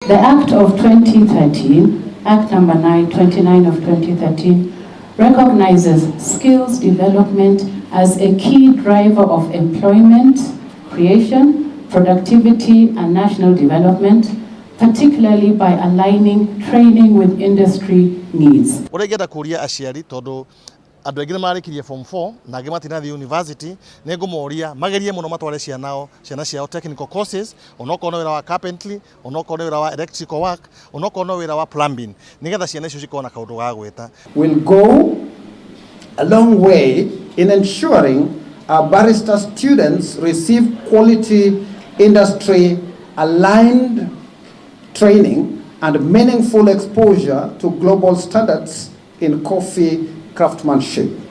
The Act of 2013, Act number 929 of 2013, recognizes skills development as a key driver of employment creation, productivity, and national development, particularly by aligning training with industry needs. Ũrĩa ingĩenda kũria aciari, tondũ andũ aingĩ nĩ marĩkirie form 4 na angĩ matinathiĩ university, nĩ ngũmoria magerie mũno matware ciana ciao technical courses, onokorwo nĩ wĩra wa carpentry, onokorwo nĩ wĩra wa electrical work, onokorwo nĩ wĩra wa plumbing, nĩgetha ciana icio cikorwo na kaũndũ ga gwĩta. Will go a long way in ensuring our barrister students receive quality industry aligned training and meaningful exposure to global standards in coffee craftsmanship.